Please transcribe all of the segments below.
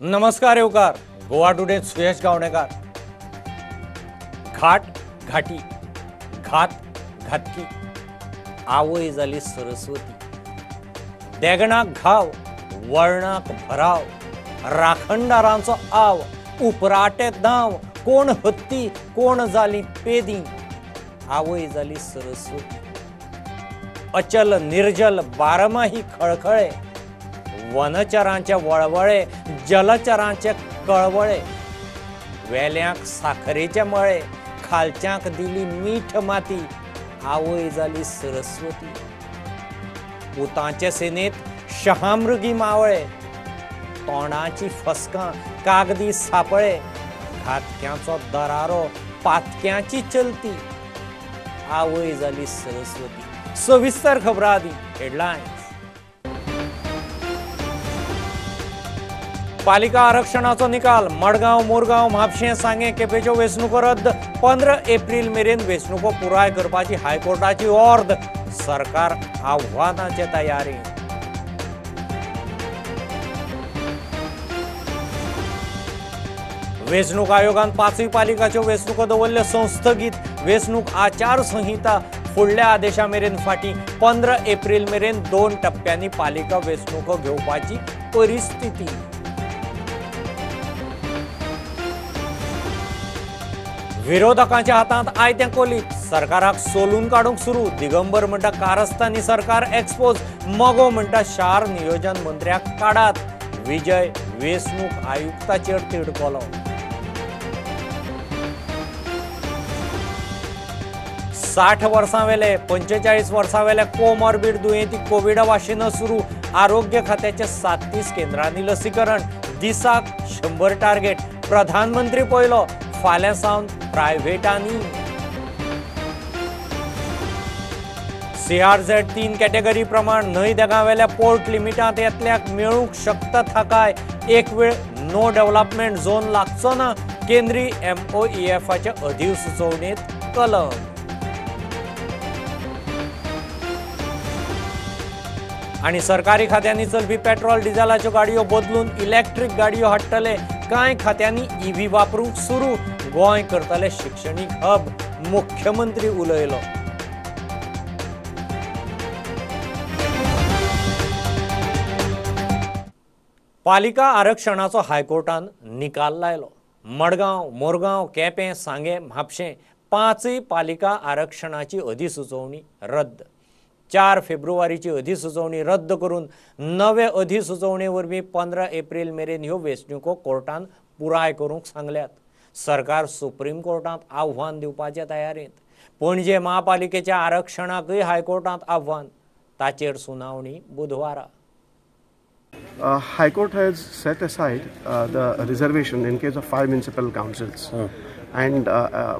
नमस्कार येवकार गोवा टुडे सुयश गावणेकार। घाट घाटी घात घातकी आवय जाली सरस्वती। देगणाक घाव वळणाक भराव राखणदारांचो आव उपराटे दाव कोण हत्ती कोण जाली पेदी आवय जाली सरस्वती। अचल निर्जल बारमाही खळखळे वनचरांचे वळवळे जलचरांचे कळवळे वेल्यांक साखरेचे मळे खालच्यांक दिली मीठ माती आवय जाली सरस्वती। पुतांचे सेनेत शहामृगी मावळे तोंडाची फसकां कागदी सापळे घातक्यांचो दरारो पातक्यांची चलती आवय जाली सरस्वती। सविस्तर खबरां आदी हेडलायन्स। पालिका आरक्षणाचो निकाल मडगांव मोरगांव म्हापशें सांगें केपेंच्यो वेंचणुको रद्द। 15 एप्रील मेरेन वेंचणुको पुराय करपाची हायकोर्टाची ऑर्द। सरकार आव्हानाचे तयारेन। वेंचणूक आयोगान 5 पालिकाच्यो वेंचणुको दवरल्यो संस्थगीत। वेंचणूक आचारसंहिता फुडल्या आदेशा मेरेन फाटीं। 15 एप्रील मेरेन 2 टप्प्यांनी पालिका वेंचणुको घेवपाची परिस्थिती। विरोधकांच्या हातांत आयतें कोलीत सरकाराक सोलून काडूंक सुरू। दिगंबर म्हणटा कारस्थानी सरकार एक्सपोज। मगो म्हणटा शार नियोजन मंत्र्याक काडात। विजय वेंचणूक आयुक्ताचेर तिडकलो। 60 वर्सां वेले 45 वर्सां वेले कोमॉर्बिड दुयेंती कोविडा वाशिनां सुरू। आरोग्य खात्याच्या 37 केंद्रांनी लसीकरण। दिसाक 100 टार्गेट। प्रधानमंत्री पयलो फाल्यां सावन प्रायव्हेटांनी। सीआरझेड 3 कॅटेगरी प्रमाण न्हंय देगांवेल्या पोर्ट लिमिटांत येतल्याक मेळूंक शकता थाकाय। एक वेळ नो डेव्हलपमेंट झोन लागचो ना। केंद्रीय एमओईएफाच्या अधिसुचोवणेंत कलम। आनी सरकारी खात्यांनी चलपी पेट्रोल डिझेलाच्यो गाडयो बदलून इलेक्ट्रीक गाडयो हाडटले। कांय खात्यांनी ईव्ही वापरूंक सुरू। गोंय करतले शिक्षणीक हब मुख्यमंत्री उलयलो। पालिका आरक्षणाचो हायकोर्टान निकाल लायलो। मडगांव मोरगांव केपें सांगें म्हापशें 5 पालिका आरक्षणाची अधिसुचोवणी रद्द। 4 फेब्रुवारीची अधिसुचोवणी रद्द करून नवे अधिसुचोवणे वरवीं 15 एप्रील मेरेन ह्यो वेंचणुको कोर्टान पुराय करूंक सांगल्यात। सरकार सुप्रीम कोर्टांत आव्हान दिवपाचे तयारेंत। पणजे महापालिकेच्या आरक्षणाकय हायकोर्टांत आव्हान। ताचेर सुनावणी बुधवारा। High Court has set aside the reservation in case of 5 municipal councils. And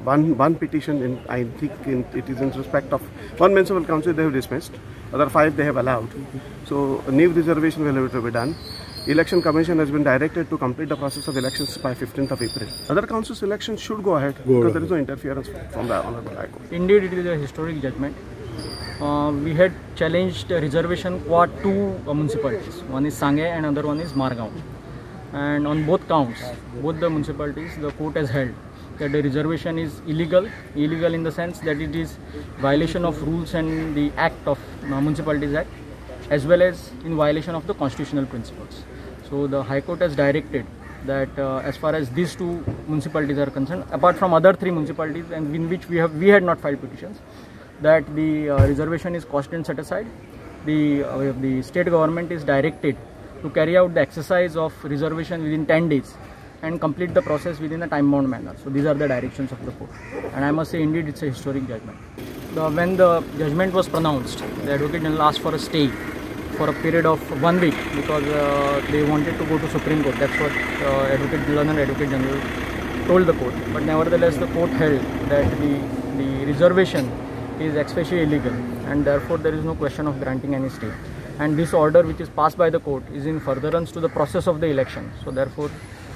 one petition, in, I think it is in respect of 1 municipal council they have dismissed, other 5 they have allowed. So new reservation will have to be done. Election Commission has been directed to complete the process of elections by 15th of April. Other councils' elections should go ahead because there is no interference from the Honorable High Court. Indeed, it is a historic judgment. We had challenged reservation qua 2 municipalities. One is Sange and other one is Margaon. And on both counts, both the municipalities, the court has held that the reservation is illegal, illegal in the sense that it is violation of rules and the act of Municipalities Act, as well as in violation of the constitutional principles. So the High Court has directed that as far as these 2 municipalities are concerned, apart from other 3 municipalities and in which we had not filed petitions, that the reservation is quashed and set aside. The state government is directed to carry out the exercise of reservation within 10 days and complete the process within a time-bound manner. So these are the directions of the court. And I must say, indeed, it's a historic judgment. When the judgment was pronounced, the Advocate General asked for a stay for a period of 1 week because they wanted to go to Supreme Court. That's what Advocate General told the court. But nevertheless, the court held that the reservation is ex facie illegal and therefore there is no question of granting any stay. And this order, which is passed by the court, is in furtherance to the process of the election. So therefore,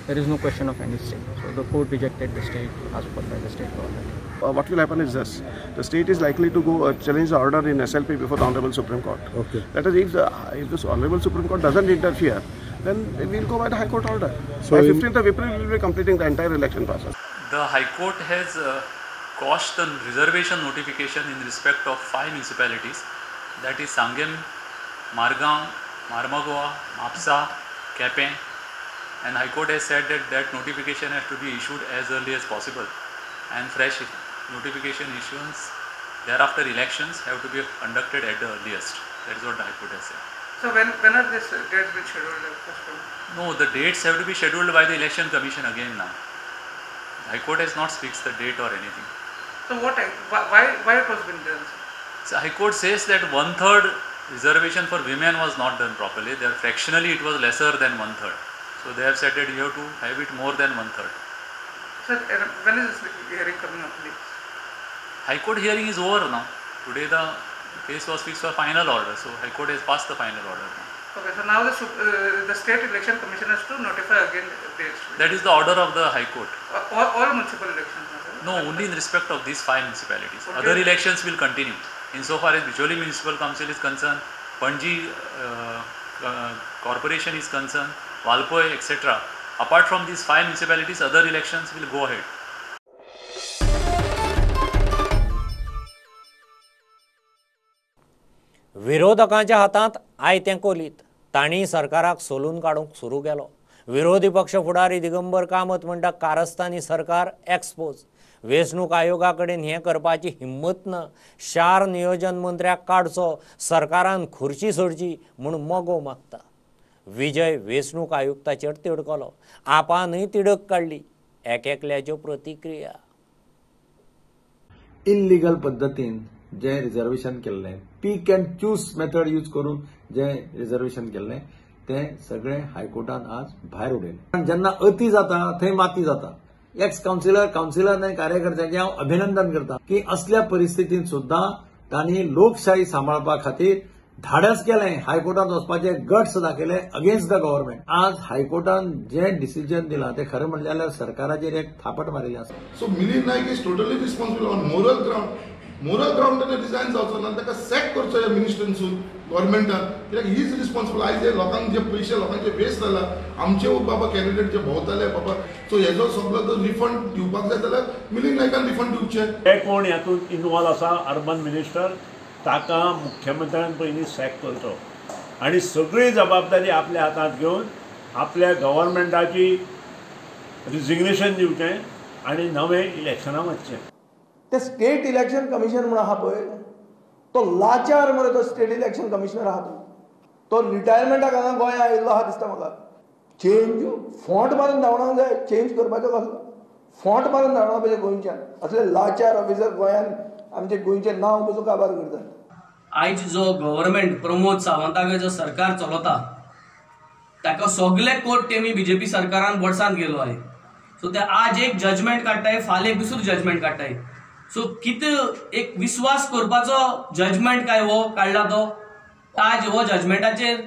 there is no question of any stay. So the court rejected the stay asked for by the state government. What will happen is this: the state is likely to go challenge the order in SLP before the Honorable Supreme Court. Okay. That is, if this Honorable Supreme Court doesn't interfere, then we will go by the High Court order. So by 15th of April, we will be completing the entire election process. The High Court has quashed the reservation notification in respect of 5 municipalities, that is Sanguem, Margao, Marmagoa, Mapsa, Quepem, and High Court has said that that notification has to be issued as early as possible, and fresh notification issuance thereafter elections have to be conducted at the earliest. That is what the High Court has said. So when are these dates been scheduled? No, the dates have to be scheduled by the Election Commission again now. The High Court has not fixed the date or anything. So why it was been done? So High Court says that 1/3 reservation for women was not done properly. There fractionally it was lesser than 1/3. So they have said that you have to have it more than 1/3. Sir, when is this hearing coming up, please? High Court hearing is over now. Today the case was fixed for final order. So High Court has passed the final order now. Okay, so now the State Election Commission has to notify again dates. That is the order of the High Court. All municipal elections? No, only in respect of these 5 municipalities. Okay. Other elections will continue. Insofar as Bicholim Municipal Council is concerned, Panji Corporation is concerned, Valpoi, etc. Apart from these 5 municipalities, other elections will go ahead. विरोधकांच्या हातांत आयतें कोलीत तांणी सरकाराक सोलून काडूंक सुरू केलो. विरोधी पक्ष फुडारी दिगंबर कामत म्हणटा कारस्थानी सरकार एक्सपोज. वेंचणूक आयोगा कडेन हें करपाची हिम्मत ना. शार नियोजन मंत्र्याक काडचो, सरकारान खुर्ची सोडची म्हूण मगो मागता. विजय वेंचणूक आयुक्ताचेर तिडकलो, आपानूय तिडक काडली. एक एकल्याच्यो प्रतिक्रिया. इल्लिगल पद्दतीन जे रिजर्वेशन केल्लें, pick and choose method use करून जे रिजर्वेशन केल्लें तें सगळें हायकोर्टान आज भायर उडयलें. जेन्ना अती जाता थंय माती जाता. एक्स कावन्सिलर कावन्सिलर आनी कार्यकर्त्यांचें हांव अभिनंदन करता की असल्या परिस्थितींत सुद्दां तांणी लोकशाही सांबाळपा खातीर धाडस केलें, हायकोर्टांत वचपाचे गट्स दाखयले अगेन्स्ट the government. आज हायकोर्टान जे डिसिजन दिलां तें खरें म्हणलें जाल्यार सरकाराचेर एक थापट मारिल्लें आसा. So Milind Naik is totally responsible on moral ground. Moral ground ताणें रिजायन जावचो ना, ताका सॅक करचो ह्या मिनिस्टरानसून गव्हर्मेंटान, कित्याक he is responsible. आयज हे लोकांक जे पयशे लोकांचे वेस्ट जाला, आमचे बाबा कॅन्डिडेट जे भोंवताले बाबा, सो हेजो सगळो जर रिफंड दिवपाक जाय जाल्यार मिलिंद नायकान रिफंड दिवचे. हे कोण हातूंत इनवॉल्व आसा अर्बन मिनिस्टर, ताका मुख्यमंत्र्यान पयलीं सॅक करचो आनी सगळी जबाबदारी आपल्या हातांत घेवन आपल्या गव्हर्मेंटाची रिजिग्नेशन दिवचें आनी नवें इलेक्शनां वचचें. ते स्टेट इलेक्शन कमिशन म्हणून आहा पळय, तो लाचार मरे तो स्टेट इलेक्शन कमिशनर आहा, तो रिटायरमेंटाक हांगा गोंया आयिल्लो आहा दिसता म्हाका. चेंज फोंट मारून धांवडावंक जाय, चेंज करपाचो कसलो फोंट मारून धांवडावंक पाहिजे गोंयच्यान. असले लाचार ऑफिसर गोंयान आमचे गोंयचें नांव कसो काबार करतात. आयज जो गव्हर्मेंट प्रमोद सावंतागेर जो सरकार चलता ताका सगळे कोर्ट तेमी बीजेपी सरकारान बोडसान गेलो आहे. सो ते आज एक जजमेंट काडटाय, फाल्यां एक दुसरो जजमेंट काडटाय. सो कितें एक विस्वास करपाचो जजमेंट काय हो काडला तो. आज हो जजमेंटाचेर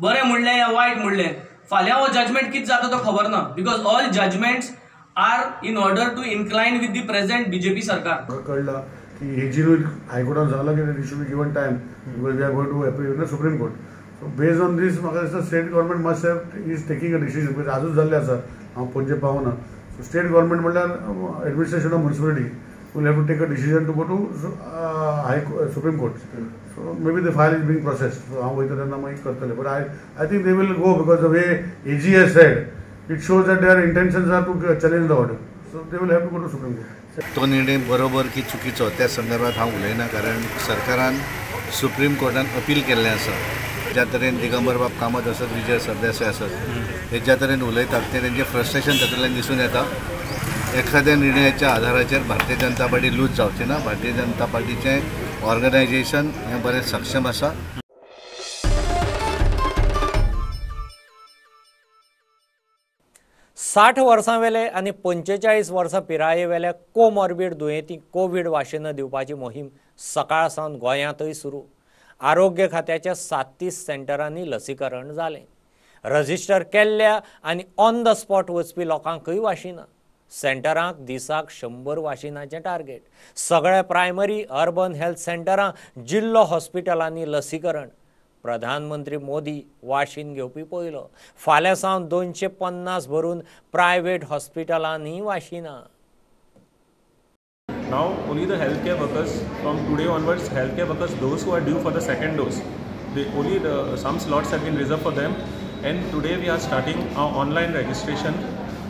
बरें म्हणलें या वायट म्हणलें, फाल्यां हो जजमेंट कितें जाता तो खबर ना, because all judgements are in order to incline with the present BJP सरकार. कळ्ळां की हेजीनूय हायकोर्टान सांगलां की it should be given time because we are going to appeal in the Supreme Court. So based on this म्हाका दिसता state government must have is taking a decision, because आजूच जाल्लें आसा, हांव पणजे पावना. सो स्टेट गव्हर्मेंट म्हणल्यार administration of municipality will have to take a decision to go to Supreme Court. So maybe the file is being processed. So हांव वयता तेन्ना मागीर करतले, but I think they will go because the way AG has said, it shows that their intentions are to challenge the order. So they will have to go to Supreme Court. तो निर्णय बरोबर की चुकीचो त्या संदर्भात हांव उलयना, कारण सरकारान सुप्रीम कोर्टान अपील केल्लें आसा. ज्या तरेन दिगंबर बाब कामत आसत, विजय सरदेसाय आसत, हे ज्या तरेन उलयतात तें तेंचें फ्रस्ट्रेशन तातूंतल्यान दिसून येता. एखाद्या निर्णयाच्या आधाराचेर भारतीय जनता पार्टी लूज जावची ना. भारतीय जनता पार्टीचें ऑर्गनायझेशन हें बरें सक्षम आसा. 60 वर्सां वेले आनी 45 वर्सां पिराये वेल्या कोमॉर्बीड दुयेंती कोवीड वाशिनां दिवपाची मोहीम सकाळ सावन गोंयांतय सुरू. आरोग्य खात्याच्या 37 सेंटरांनी लसीकरण जालें. रजिस्टर केल्ल्या आनी ऑन the spot वचपी लोकांकय वाशिनां. सेंटरांक दिसाक 100 वाशिनांचें टार्गेट. सगळ्या प्रायमरी अर्बन हेल्थ सेंटरां, जिल्लो हॉस्पिटलांनी लसीकरण. प्रधानमंत्री मोदी वाशीन घेवपी पयलो. फाल्यां सावन 250 भरून प्रायव्हेट हॉस्पिटलांनी वाशिनां. Now only the healthcare workers, from today onwards, healthcare workers, those who are due for the second dose, they only some slots have been reserved for them. And today we are starting our online registration,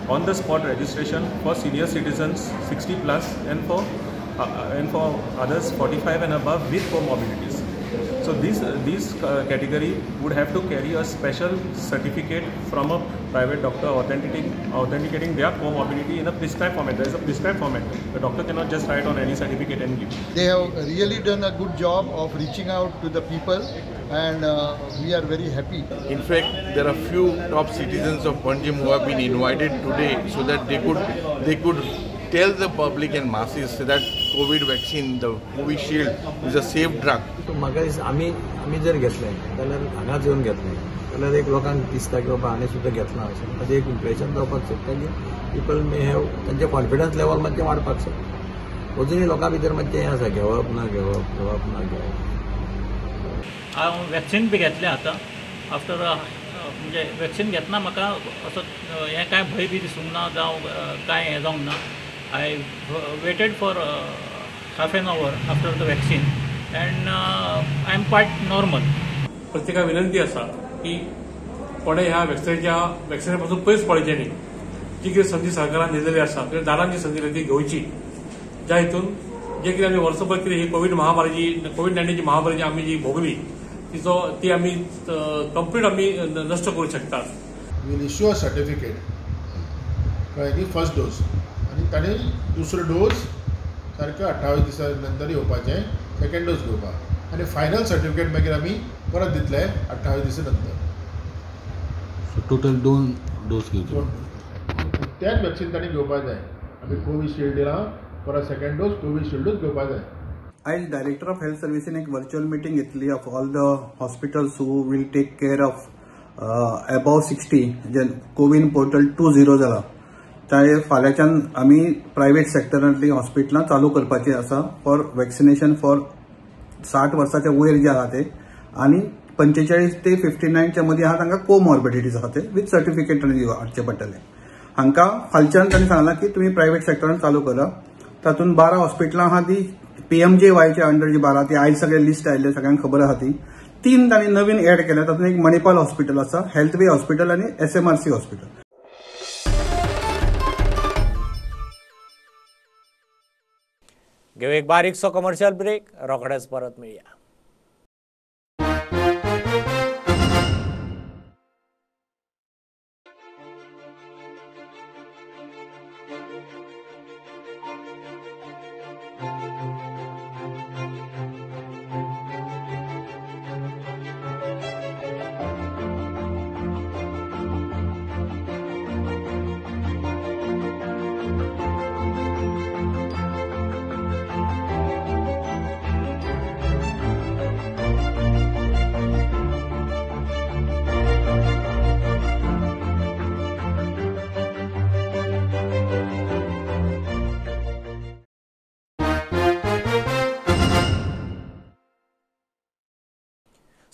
on the spot registration for senior citizens 60 plus and for others 45 and above with comorbidities. So this category would have to carry a special certificate from a private doctor authenticating their comorbidity in a prescribed format. There is a prescribed format. The doctor cannot just write on any certificate and give. They have really done a good job of reaching out to the people, and we are very happy. In fact, there are few top citizens of Panjim who have been invited today so that they could tell the public and masses that COVID vaccine, the Covishield, is a safe drug. म्हाका आमी आमी जर घेतलें जाल्यार हांगाच येवन घेतलें जाल्यार एक लोकांक दिसता की बाबा हाणें सुद्दां घेतलां अशें ताजें एक इम्प्रेशन जावपाक शकता की पिपल मे have तांचें कॉन्फिडन्स लेवल मातशें वाडपाक शकता. अजुनूय लोकां भितर मातशें हें आसा, घेवप ना घेवप, घेवप ना घेवप. हांव वॅक्सिन बी घेतलें आतां आफ्टर म्हणजे वॅक्सिन घेतना म्हाका असो हें कांय भंय बी दिसूंक ना जावं कांय हें जावंक ना. I waited for half an hour after the vaccine and I am quite normal. प्रत्येका विनंती आसा की कोणे ह्या वॅक्सिना पासून पयस पळचें न्ही. जी कितें संदी सरकारान दिलेली आसा, दारान जी संदी दिल्या ती घेवची, ज्या हितून जे कितें आमी वर्सभर कितें ही कोवीड महामारी, कोवीड-19 महामारी आमी जी भोगली तिचो ती आमी कंप्लीट आमी नश्ट करूंक शकतात. वील इश्यू अ सर्टिफिकेट, कळ्ळें की फर्स्ट डोज आनी ताणें दुसरो डोज सारको 28 दिसां नंतर येवपाचें, सेकंड डोज घेवपाक, आनी फायनल सर्टिफिकेट मागीर आमी परत दितले 28 दिसां नंतर. सो टोटल 2 डोज घेवचे, तेच वॅक्सिन ताणें घेवपाक जाय. आमी कोविशिल्ड दिलां, परत सेकंड डोज कोविशिल्डूच घेवपाक जाय. आयज डायरेक्टर ऑफ हेल्थ सर्विसीन एक वर्च्युअल मिटींग घेतली of all the hospitals who will take care of above 60, J CoWIN portal 2.0 जाला. ते फाल्यांच्यान आमी प्रायव्हेट सेक्टरांतली हॉस्पिटलां चालू करपाची आसा फॉर वॅक्सिनेशन फॉर 60 वर्साच्या वयर जे आहा ते आनी 45 ते 59 मदीं आहा तांकां कोमॉर्बिडिटीज आहा ते विथ सर्टिफिकेट तांणी हाडचें पडटलें. हांकां फालच्यान तांणी सांगलां की तुमी प्रायव्हेट सेक्टरान चालू करा. तातूंत 12 हॉस्पिटलां आहा ती PMJYच्या अंडर जी 12 ती आयज सगळे लिस्ट आयिल्ले सगळ्यांक खबर आहा ती. 3 तांणी नवीन एड केल्या, तातूंत एक मणिपाल हॉस्पिटल आसा, हेल्थवे हॉस्पिटल आनी SMRC hospital. घेऊ एक बारीकसो कमर्शियल ब्रेक, रोखडेच परत मेळया.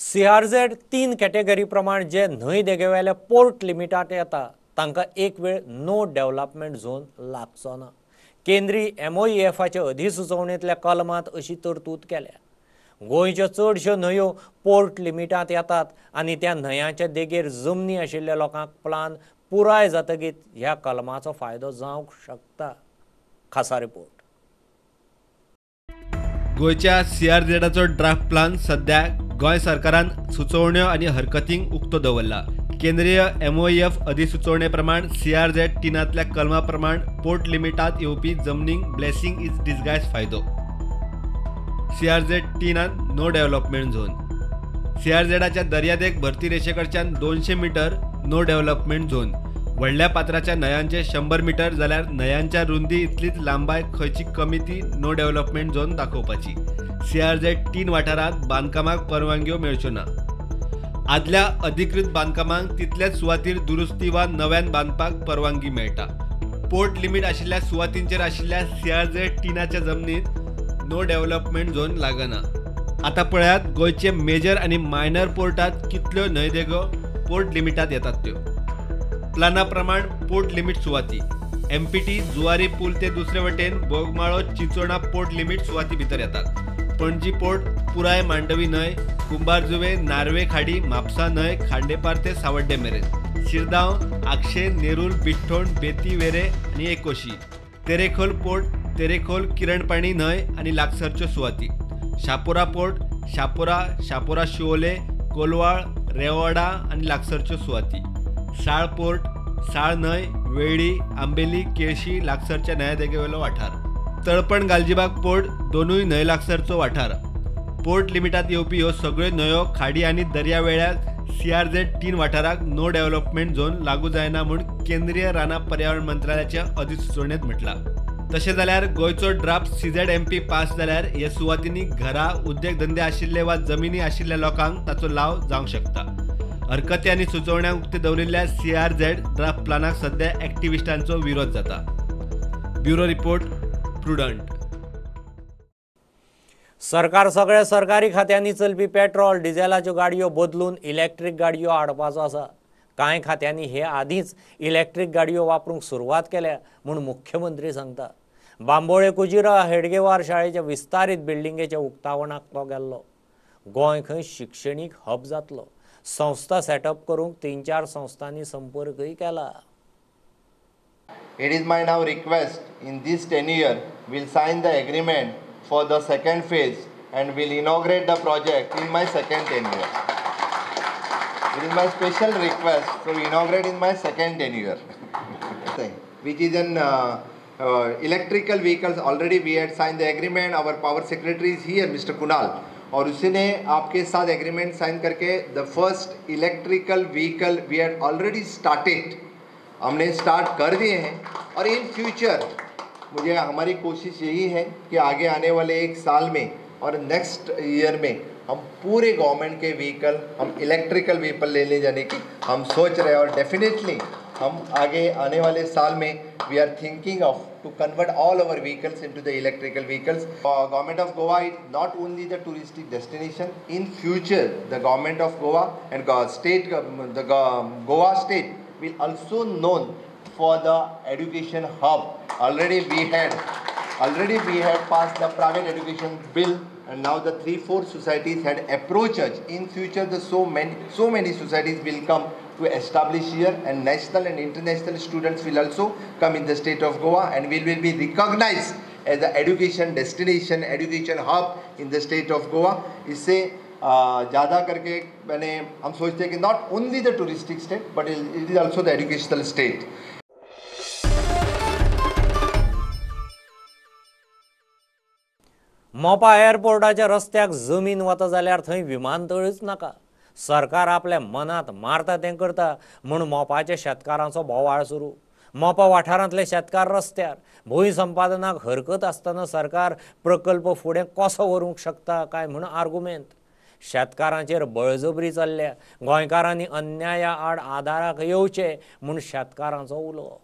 सीआरझेड 3 कॅटेगरी प्रमाण जे न्हंय देगेवेल्या पोर्ट लिमिटात येता तांकां एक वेळ नो डेव्हलपमेंट झोन लागचो ना. केंद्रीय MOEFाच्या अधिसुचोवणेंतल्या कलमांत अशी तरतूद केल्या. गोंयच्यो चडश्यो न्हंयो पोर्ट लिमिटांत येतात आनी त्या न्हंयांच्या देगेर जमनी आशिल्ल्या लोकांक प्लान पुराय जातकीर ह्या कलमाचो फायदो जावंक शकता. खासा रिपोर्ट. गोंयच्या सीआरझेडाचो ड्राफ्ट प्लान सध्या गोंय सरकारान सुचोवण्यो आनी हरकतींक उक्तो दवरला. केंद्रीय MOEF अधिसुचोवणे प्रमाण सीआरझेड 3 कलमा प्रमाण पोर्ट लिमिटांत येवपी जमनींक ब्लेसिंग is disguise फायदो. CRZ 3 no development zone. सीआरझेडाच्या दर्यादेग भरती रेशेकडच्यान 200 मीटर नो डेव्हलपमेंट झोन. व्हडल्या पात्राच्या न्हंयांचे 100 मीटर जाल्यार न्हंयांच्या रुंदी इतलीच लांबाय खंयची कमी ती नो डेव्हलपमेंट झोन दाखोवपाची. सीआरझेड 3 वाठारांत बांदकामाक परवानग्यो मेळच्यो ना. आदल्या अधिकृत बांदकामांक तितल्याच सुवातीर दुरुस्ती वा नव्यान बांदपाक परवानगी मेळटा. पोर्ट लिमीट आशिल्ल्या सुवातींचेर आशिल्ल्या सीआरझेड 3 जमनीत नो डेव्हलपमेंट झोन लागना. आतां पळयात गोंयचे मेजर आनी मायनर पोर्टात कितल्यो न्हंयदेगो पोर्ट लिमिटात येतात त्यो. प्लाना प्रमाण पोर्ट लिमीट सुवाती एमपीटी जुवारी पूल ते दुसरे वटेन बोगमाळो चिंचोणा पोर्ट लिमीट सुवाती भितर येतात. पणजी पोर्ट पुराय मांडवी न्हंय, कुंभारजुवे, नार्वे खाडी, म्हापसा न्हंय, खांडेपार ते सावड्डे मेरेन, शिरदांव, आगशे, नेरूल, बिठ्ठोण, बेती, वेरे आनी एकोशी, तेरेखोल पोर्ट, तेरेखोल, किरणपाणी न्हंय आनी लागसरच्यो सुवाती, शापोरा पोर्ट, शापोरा, शापोरा शिवोले, कोलवाळ, रेवाडा आनी लागसरच्यो सुवाती, साळ पोर्ट, साळ न्हंय, वेळ्ळी, आंबेली, केळशी लागसरच्या न्हंयदेगेवेलो वाठार, तळपण गालजीबाग पोर्ट दोनूय न्हंय लागसरचो वाठार. पोर्ट लिमिटात येवपी ह्यो सगळ्यो न्हंयो, खाडी आनी दर्यावेळ्या सीआरझेड 3 वाठाराक नो डेव्हलपमेंट झोन लागू जायना म्हूण केंद्रीय रानां पर्यावरण मंत्रालयाच्या अधिसुचोवणेंत म्हटलां. तशें जाल्यार गोंयचो ड्राफ्ट सीझेडएमपी पास जाल्यार हे सुवातींनी घरां, उद्देगधंदे आशिल्ले वा जमिनी आशिल्ल्या लोकांक ताचो लाव जावंक शकता. हरकती आनी सुचोवण्यांक उक्ते दवरिल्ल्या सीआरझेड ड्राफ्ट प्लानाक सध्या एक्टिविस्टांचो विरोध जाता. Bureau report, Prudent. सरकार सगळ्या सरकारी खात्यांनी चलपी पेट्रोल डिझेलाच्यो गाडयो बदलून इलेक्ट्रीक गाडयो हाडपाचो आसा. कांय खात्यांनी हे आदींच इलेक्ट्रीक गाडयो वापरूंक सुरवात केल्या म्हूण मुख्यमंत्री सांगता. बांबोळे कुजिरा हेडगेवार शाळेच्या विस्तारीत बिल्डिंगेच्या उक्तावणाक तो गेल्लो. गोंय खंय शिक्षणीक हब जातलो. संस्था सेटअप करूंक 3-4 संस्थांनी संपर्कय केला. It is my now request in this tenure we'll sign the agreement for the second phase and will inaugurate the project in my second tenure. It is my special request to inaugurate in my second tenure. Which is an electrical vehicles. Already we had signed the agreement. Our power secretary is here, Mr. Kunal, और उसी आपके साथ agreement साइन करके the first electrical vehicle we had already started, हमने start कर दिए हैं. और in future मुझे हमारी कोशिश यही है कि आगे आने वाले 1 साल में और नेक्स्ट ईयर में हम पूरे गवर्नमेंट के व्हीकल हम इलेक्ट्रिकल व्हीकल लेने जाने की हम सोच रहे हैं. और डेफिनेटली हम आगे आने वाले साल में we are thinking of to convert all our vehicles into the electrical vehicles. Government of Goa is not only the touristic destination. In future the government of Goa and state, the Goa state will also known for the education hub. Already we had passed the private education bill, and now the 3-4 societies had approached us. In future the so many societies will come to establish here, and national and international students will also come in the state of Goa, and we will be recognized as the education destination, education hub in the state of Goa. इससे ज़्यादा करके मैंने हम सोचते हैं कि not only the touristic state but it is also the educational state. Mopa एअरपोर्टाच्या रस्त्याक जमीन वता जाल्यार थंय विमानतळच नाका. सरकार आपल्या मनात मारता तें करता म्हूण मोपाच्या शेतकारांचो बोवाळ सुरू. मोपा वाठारांतले शेतकार रस्त्यार. भूंय संपादनाक हरकत आसतना सरकार प्रकल्प फुडें कसो व्हरूंक शकता काय म्हूण आर्गुमेंत. शेतकारांचेर बळजबरी चल्ल्या. गोंयकारांनी अन्याया आड आदाराक येवचें म्हूण शेतकारांचो उलो.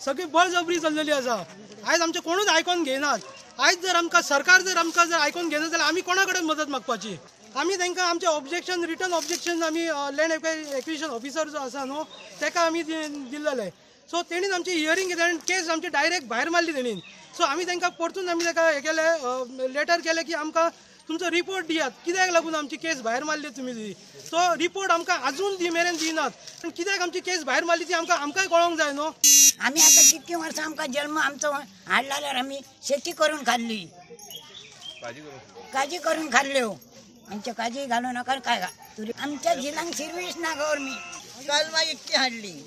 सगळी बळजबरी चल्लेली आसा. आयज आमचें कोणूच आयकोन घेयनात. आयज जर आमकां सरकार जर आमकां जर आयकोन घेयना जाल्यार आमी कोणा कडेन मदत मागपाची? आमी तांकां आमचें ऑब्जेक्शन, रिटर्न ऑब्जेक्शन आमी लँड एक्विजिशन ऑफिसर जो आसा न्हू ताका आमी दिल्लेलें. सो तेणीन आमची हियरींग घेतली आनी केस आमची डायरेक्ट भायर मारली तेणीन. सो आमी तांकां परतून आमी ताका हें केलें, लेटर केलें की आमकां तुमचो रिपोर्ट दियात, कित्याक लागून आमची केस भायर मारली तुमी ती. सो रिपोर्ट आमकां आजून दी मेरेन दिनात. पूण कित्याक आमची केस भायर मारली ती आमकां आमकांय कळोंक जाय न्हू. आमी आतां कितकीं वर्सां आमकां जल्म आमचो हाडला जाल्यार आमी शेती करून खाल्ली, काजी करून खाल्ल्यो. आमच्यो काजी घालूं नाका काय आमच्या झिलांक शिरवीस ना गव्हर्मेंट. कलमां इतकी हाडली,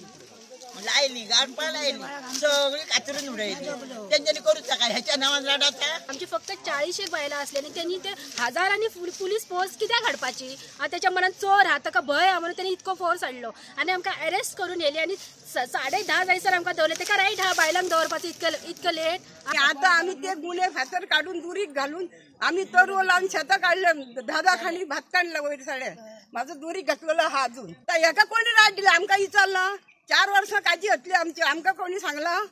लायली, गाडपा लायली, सगळी कातरून उडयली. तेंच्यांनी करूच नाका ह्याच्या नांवान रडता. आमची फक्त 40 बायलां आसली आनी तेणी ते हजारांनी पुलीस फोर्स कित्याक हाडपाची? आतां तेच्या मनान चोर आहा, ताका भंय आहा म्हणून तेणी इतको फोर्स हाडलो आनी आमकां अरेस्ट करून येयली आनी 10:30 जायसर आमकां दवरले. तेका रायट आहा बायलांक दवरपाचो इतकें लेट. आतां आमी ते गुणे फातर काडून दुरीक घालून आमी तरवो लावन शेतां काडले, 10-10 खाणी भात काडला वयर सगळें. म्हाजो दुरीक घातलेलो आहा अजून. हेका कोणी राट दिला आमकां विचारलां? 4 वर्सां काजी हतली आमची, आमकां कोणी सांगलां?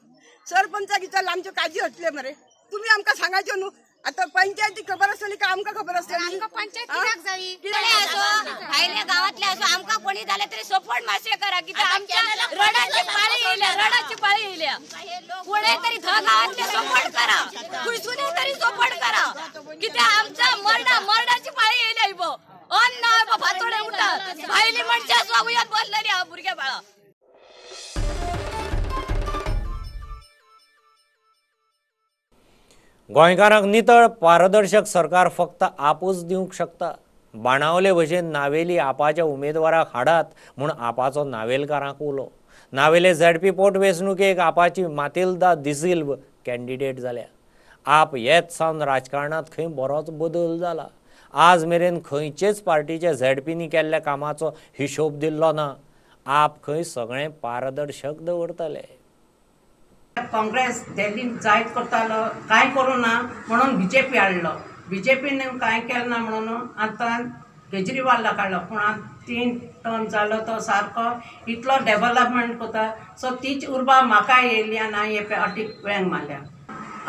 सरपंचाक विचारलां आमच्यो काजी हतले मरे, तुमी आमकां सांगाच्यो न्हू. आतां पंचायती खबर आसतली काय आमकां खबर आसतली? आमकां पंचायत कित्याक जाय? भायले गांवांतले आसो आमकां कोणी जालें तरी सपोर्ट मातशें करा, कित्याक आमच्या रडाची पाळी येयल्या, रडाची पाळी येयल्या. कोणें तरी थंय गांवांतले सपोर्ट करा, खंयसूनय तरी सपोर्ट करा, कित्याक आमच्या मरडा मरडाची पाळी येयल्या. इबो अन्न ना फातोडे उठात, भायली मनशां स्वागुयात बसलेली आहा भुरग्या बाळा. गोंयकारांक नितळ पारदर्शक सरकार फक्त आपूच दिवंक शकता. बाणावले भशेन नावेली आपाच्या उमेदवाराक हाडात म्हूण आपाचो नावेलकारांक उलो. नावेले झेडपी पोटवेंचणुकेक आपाची मातिल्दा दिसिल्व कॅन्डिडेट जाल्या. आप येत सावन राजकारणांत खंय बरोच बदल जाला. आज मेरेन खंयचेच पार्टीच्या झेडपींनी केल्ल्या कामाचो हिशोब दिल्लो ना. आप खंय सगळें पारदर्शक दवरतले. काँग्रेस दिल्लीन जायत करतालो, कांय करूं ना म्हणून बीजेपी हाडलो, बीजेपीन कांय केलें ना म्हणून आतां केजरीवालाक हाडलो. पूण आतां 3 टर्म जालो तो सारको इतलो डेवलपमेंट करता. सो तीच उर्बा म्हाका येयली आनी हांवें हे अटीक वेंग मारल्या.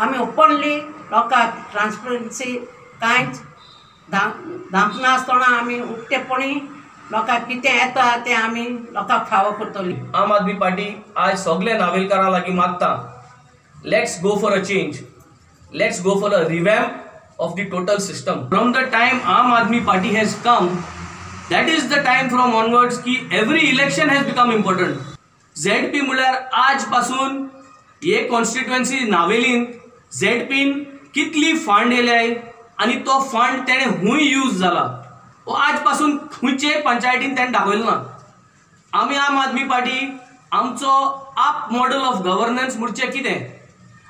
आमी ओपनली लोकांक ट्रान्सपरन्सी कांयच धांपनासतना आमी उक्तेपणी लोकांक कितें येता तें आमी लोकांक फावो करतली. आम आदमी पार्टी आज सगळे नावेलकारां लागीं मागता, let's go for a change, let's go for a revamp of the total system. From the time Aam Aadmi Party has come, that is the time from onwards की every election has become important. ZP म्हळ्यार आज पासून हे constituency नावेलीन झेडपीन कितली fund येयल्याय आनी तो fund तेणें खूंय यूज जाला हो आज पासून खंयचे पंचायतीन तेणें दाखयलो ना. आमी आम आदमी पार्टी आमचो आप मॉडल ऑफ गव्हर्नन्स म्हणचे कितें,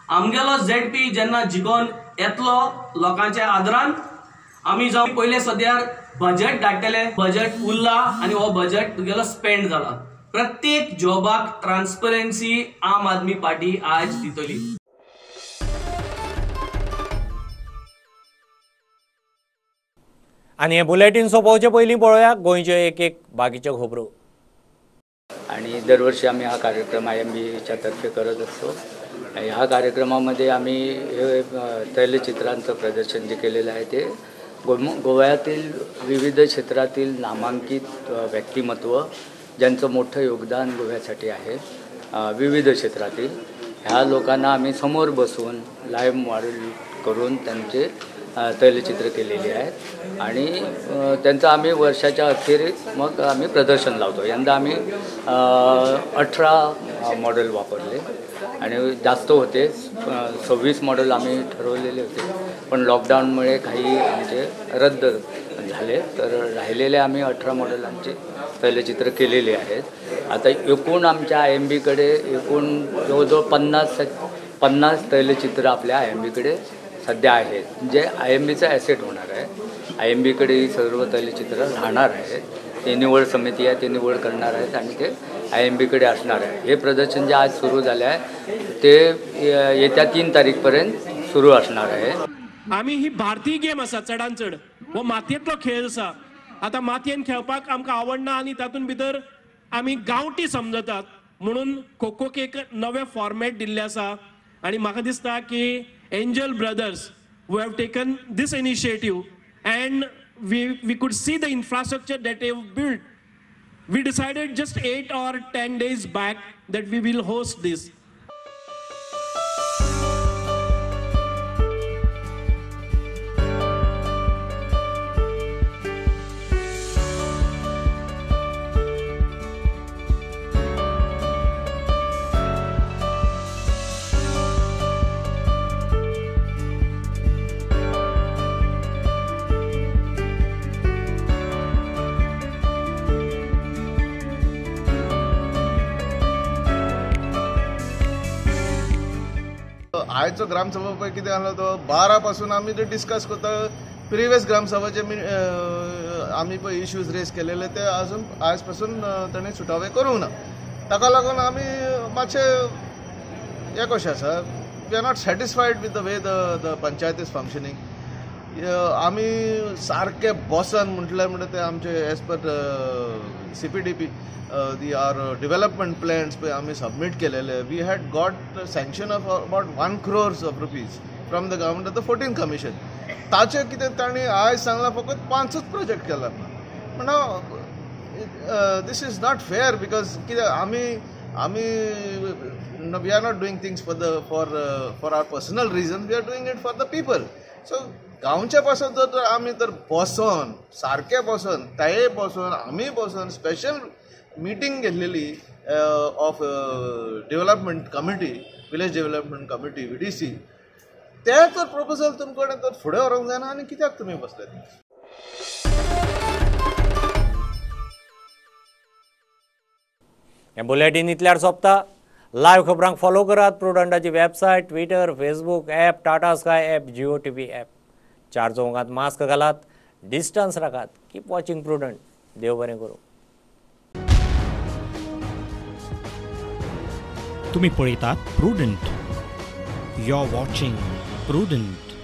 आमगेलो झेडपी जेन्ना जिखोन येतलो लोकांच्या आदरान आमी जावं पयले सद्यार बजट धाडटले, बजट उरला आनी हो बजट तुगेलो स्पेंड जाला. प्रत्येक जॉबाक ट्रान्सपरन्सी आम आदमी पार्टी आज दितली. आनी हें बुलेटीन सोंपोवचे पयलीं पळोवया गोंयच्यो एक एक बाकीच्यो खबरो. आणि दरवर्षी आम्ही हा कार्यक्रम IMBच्या तर्फे करत असतो. ह्या कार्यक्रमामध्ये आम्ही हे तैलचित्रांचं प्रदर्शन जे केलेलं आहे ते गोव्यातील विविध क्षेत्रातील नामांकित व्यक्तिमत्व ज्यांचं मोठं योगदान गोव्यासाठी आहे विविध क्षेत्रातील ह्या लोकांना आम्ही समोर बसून लाईव्ह मॉडेल करून त्यांचे तैलचित्र केलेली आहेत आणि त्यांचं आम्ही वर्षाच्या अखेरीस मग आम्ही प्रदर्शन लावतो. यंदा आम्ही 18 मॉडेल वापरले आणि जास्त होते, 26 मॉडेल आम्ही ठरवलेले होते, पण लॉकडाऊनमुळे काही आमचे रद्द झाले, तर राहिलेले आम्ही 18 मॉडेल आमचे तैलचित्र केलेले आहेत. आता एकूण आमच्या IMBकडे एकूण जवळजवळ 50 तैलचित्र आपल्या IMBकडे सध्या आहेत, जे IMBचं ॲसेट होणार आहे. IMBकडे ही सर्व तैलचित्र राहणार आहेत. ते निवड समिती आहे, ते निवड करणार आहेत आणि ते IMBकडे असणार आहे. हे प्रदर्शन जे आज सुरू झाले आहे ते येत्या 3 तारीखपर्यंत सुरू असणार आहे. आमी ही भारतीय गेम आसा, चडान चड हो मातयेंतलो खेळ आसा. आतां मातयेन खेळपाक आमकां आवडना आनी तातूंत भितर आमी गांवठी समजतात म्हणून खो खोक एक नवें फॉर्मेट दिल्लें आसा आनी म्हाका दिसता की Angel Brothers who have taken this initiative and we could see the infrastructure that they have built. We decided just 8 or 10 days back that we will host this. आयचो ग्रामसभा पळय कितें आहलो तो 12 पासून आमी ते डिस्कस करता. प्रिवियस ग्रामसभाचे आमी पळय इश्यूज रेज केलेले ते अजून आयज पासून ताणें सुटावे करूंक ना. ताका लागून आमी मातशे हें कशें आसा, we are not satisfied with the way the panchayat is functioning. आमी सारके बसन म्हटल्यार म्हणटा ते आमचे as per CPDP the our development plans पळय आमी सबमीट केलेले. We had got sanction of about 1 crores of rupees. from the government of the 14 commission. ताचे कितें तांणी आयज सांगलां फकत 5 प्रोजेक्ट केला. म्हणून this is not fair because कित्याक आमी आमी we are not doing things for the for for our personal reason, we are doing it for the people. So गांवच्या पासून जर आमी तर बसोन सारके बसोन ते बसोन आमी बसोन स्पेशल मिटींग घेतलेली of development committee, village development committee VDC, ते तर प्रपोजल तुमचे कडेन तर फुडें व्हरूंक जायना आनी कित्याक तुमी बसले. हें बुलेटीन इतल्यार सोंपता. लायव्ह खबरांक फॉलो करात प्रुडंटाची website, Twitter, Facebook app, Tata Sky app, Jio TV app. चार चौगांत मास्क घालात, डिस्टन्स राखात, कीप वॉचिंग प्रुडंट. देव बरें करूं. तुम्ही पळयतात Prudent. You are watching Prudent.